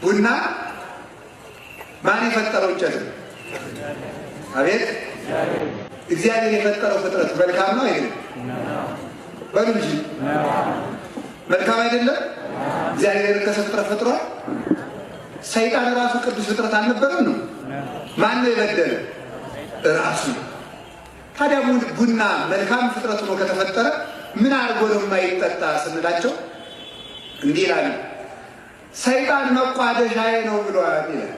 ቡና ማን የፈጠረው እንጨት ነው? አቤት፣ እግዚአብሔር የፈጠረው ፍጥረት መልካም ነው አይደለም? በሉ እንጂ መልካም አይደለም? እግዚአብሔር የረከሰ ፍጥረት ፈጥሯል? ሰይጣን ራሱ ቅዱስ ፍጥረት አልነበረም ነው? ማን ነው የበደለ? ራሱ። ታዲያ ቡና መልካም ፍጥረት ሆኖ ከተፈጠረ ምን አድርጎ ነው የማይጠጣ ስንላቸው እንዲህ ይላሉ፣ ሰይጣን መቋደሻዬ ነው ብሏል ይላል።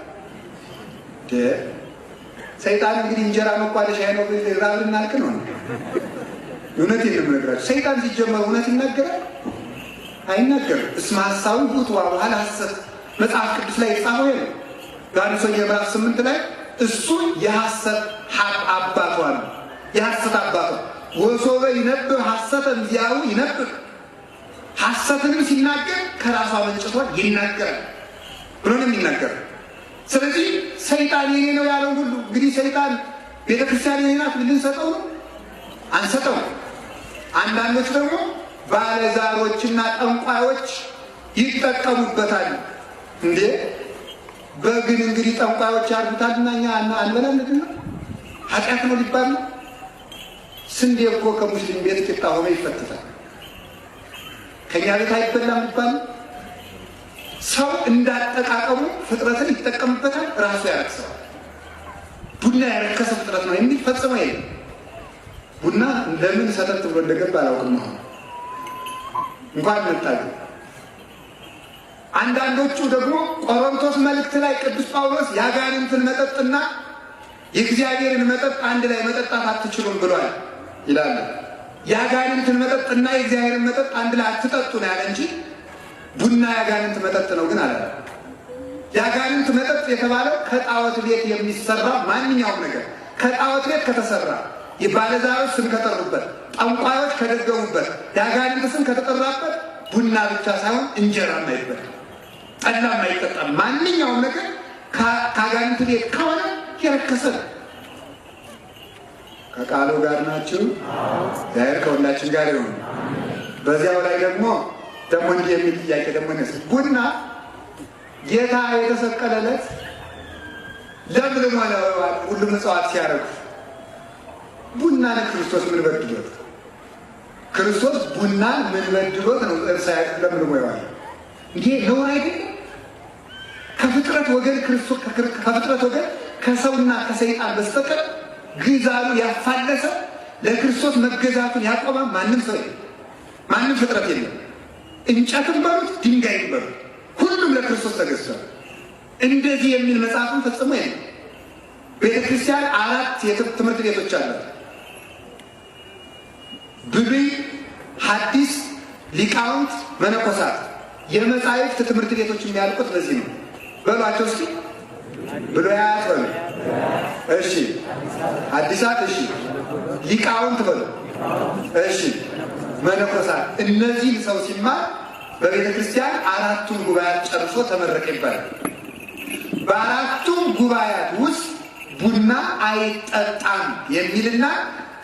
ሰይጣን እንግዲህ እንጀራ መቋደሻዬ ነው ራብ ልናልቅ ነው። እውነቴን ነው የምነግራቸው። ሰይጣን ሲጀመር እውነት ይናገራል አይናገርም? እስመ ሐሳዊ ውእቱ ወአቡሃ ለሐሰት፣ መጽሐፍ ቅዱስ ላይ የተጻፈው ይሄ ነው። ዮሐንስ ወንጌል ምዕራፍ 8 ላይ እሱ የሐሰት አባቷ ነው፣ የሐሰት አባቷ ወሶበ ይነብብ ሐሰተ እምዚአሁ ይነብብ፣ ሐሰትንም ሲናገር ከራሷ መንጭቷ ይናገራል ብሎ ነው የሚናገረው። ስለዚህ ሰይጣን የኔ ነው ያለው ሁሉ እንግዲህ ሰይጣን ቤተክርስቲያን የኔ ናት ልንሰጠው ነው? አንሰጠው። አንዳንዶች ደግሞ ባለዛሮችና ጠንቋዮች ይጠቀሙበታል። እንዴ በግን እንግዲህ ጠንቋዮች ያርዱታልና እኛ አንበላም ነው? ኃጢአት ነው ሊባል ነው? ስንዴ እኮ ከሙስሊም ቤት ቂጣ ሆኖ ይፈትታል። ከእኛ ቤት አይበላም ሊባል ነው? ሰው እንዳጠቃቀሙ ፍጥረትን ይጠቀምበታል፣ ራሱ ያረክሰዋል። ቡና ያረከሰ ፍጥረት ነው የሚል ፈጽሞ የለም። ቡና ለምን ሰተት ብሎ እንደገባ አላውቅም። አሁን እንኳን መጣ። አንዳንዶቹ ደግሞ ቆሮንቶስ መልእክት ላይ ቅዱስ ጳውሎስ የአጋንንትን መጠጥና የእግዚአብሔርን መጠጥ አንድ ላይ መጠጣት አትችሉም ብሏል ይላሉ። የአጋንንትን መጠጥና የእግዚአብሔርን መጠጥ አንድ ላይ አትጠጡ ነው ያለ እንጂ ቡና የአጋንንት መጠጥ ነው ግን አላለ። የአጋንንት መጠጥ የተባለው ከጣዖት ቤት የሚሰራ ማንኛውም ነገር ከጣዖት ቤት ከተሰራ፣ የባለዛሮች ስም ከጠሩበት፣ ጠንቋዮች ከደገሙበት፣ የአጋንንት ስም ከተጠራበት ቡና ብቻ ሳይሆን እንጀራም አይበላም፣ ጠላም አይጠጣም። ማንኛውም ነገር ከአጋንንት ቤት ከሆነ የረከሰ ነው። ከቃሉ ጋር ናችሁ። እግዚአብሔር ከሁላችን ጋር ይሁን። በዚያው ላይ ደግሞ እንዲህ የሚል ጥያቄ ደግሞ ይነሳል። ቡና ጌታ የተሰቀለለት ለምልሞ ነው ሁሉም እጽዋት ሲያረጉ፣ ቡናን ክርስቶስ ምን በድሎት? ክርስቶስ ቡናን ምን በድሎት ነው ለምልሞ የዋለ? እንዲህ ነውር አይደለም? ከፍጥረት ወገን ክርስቶስ ከፍጥረት ወገን ከሰውና ከሰይጣን በስተቀር ግዛሉ ያፋለሰ ለክርስቶስ መገዛቱን ያቆመ ማንም ሰው የለም፣ ማንም ፍጥረት የለም። እንጨትም በሉት ድንጋይም በሉት ሁሉም ለክርስቶስ ተገዝቷል። እንደዚህ የሚል መጽሐፍም ፈጽሞ የለም። ቤተክርስቲያን አራት የትምህርት ቤቶች አሏት። ብሉይ፣ ሐዲስ፣ ሊቃውንት፣ መነኮሳት። የመጻሕፍት ትምህርት ቤቶች የሚያልቁት በዚህ ነው። በሏቸው እስኪ ብሉያት በሉ፣ እሺ፣ ሐዲሳት፣ እሺ፣ ሊቃውንት በሉ፣ እሺ፣ መነኮሳት። እነዚህን ሰው ሲማር በቤተ ክርስቲያን አራቱን ጉባኤያት ጨርሶ ተመረቀ ይባላል። በአራቱም ጉባኤያት ውስጥ ቡና አይጠጣም የሚልና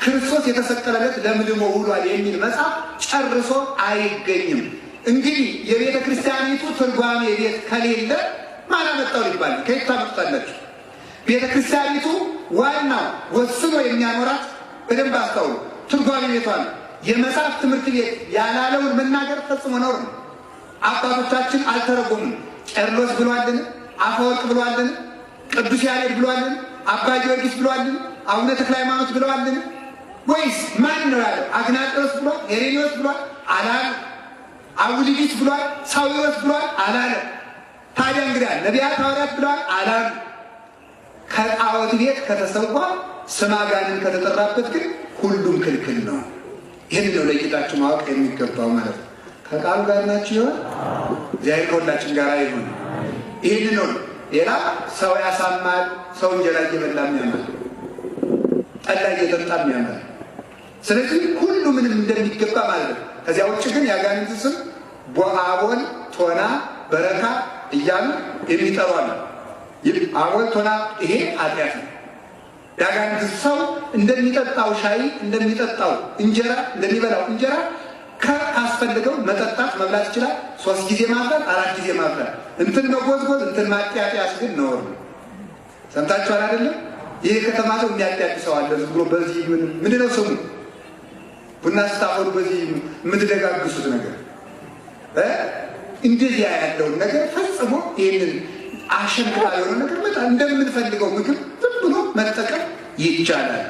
ክርስቶስ የተሰቀለለት ለምልሞ ውሏል የሚል መጽሐፍ ጨርሶ አይገኝም። እንግዲህ የቤተ ክርስቲያኒቱ ትርጓሜ ቤት ከሌለ ማን አመጣው ሊባል ከየት ታመጡታላችሁ? ቤተ ክርስቲያኒቱ ዋናው ወስኖ የሚያኖራት በደንብ አስታውሉ፣ ትርጓሜ ቤቷ ነው። የመጽሐፍ ትምህርት ቤት ያላለውን መናገር ፈጽሞ ነውር ነው። አባቶቻችን አልተረጎሙም። ቄርሎስ ብሏልን? አፈወርቅ ብሏልን? ቅዱስ ያሬድ ብሏልን? አባ ጊዮርጊስ ብሏልን? አቡነ ተክለ ሃይማኖት ብለዋልን? ወይስ ማን ነው ያለው? አግናጤዎስ ብሏል? ሄሬኔዎስ ብሏል? አላለ። አውሊዲስ ብሏል? ሳዊሮስ ብሏል? አላለ። ታዲያ እንግዲህ ነቢያት ሐዋርያት ብለዋል? አላሉ። ከጣዖት ቤት ከተሰዋ ስመ አጋንንት ከተጠራበት ግን ሁሉም ክልክል ነው። ይህን ነው ለይታችሁ ማወቅ የሚገባው ማለት ነው። ከቃሉ ጋር ናችሁ ይሆን? እግዚአብሔር ከሁላችን ጋር ይሁን። ይህን ነው። ሌላ ሰው ያሳማል። ሰው እንጀራ እየበላም ያማል፣ ጠላ እየጠጣም ያማል። ስለዚህ ሁሉ ምንም እንደሚገባ ማለት ነው። ከዚያ ውጭ ግን የአጋንንት ስም አቦል፣ ቶና፣ በረካ እያሉ የሚጠሩ አሉ። አቦል፣ ቶና ይሄ ኃጢአት ነው። የአጋንንት ሰው እንደሚጠጣው ሻይ፣ እንደሚጠጣው እንጀራ፣ እንደሚበላው እንጀራ ካስፈልገው መጠጣት መብላት ይችላል። 3 ጊዜ ማፍላት፣ 4 ጊዜ ማፍላት፣ እንትን መጎዝጎዝ፣ እንትን ማጥያጥያስ ግን ነውር ነው። ሰምታችኋል አይደለም? ይሄ ከተማ ሰው የሚያጥያጥ ሰው አለ። ዝም ብሎ በዚህ ምንድነው ስሙ? ቡና ስታፈሉ በዚህ የምትደጋግሱት ነገር እንደዚህ ያለውን ነገር ፈጽሞ ይሄንን አሸንክታ የሆነ ነገር በጣም እንደምንፈልገው ምግብ ዝም ብሎ መጠቀም ይቻላል።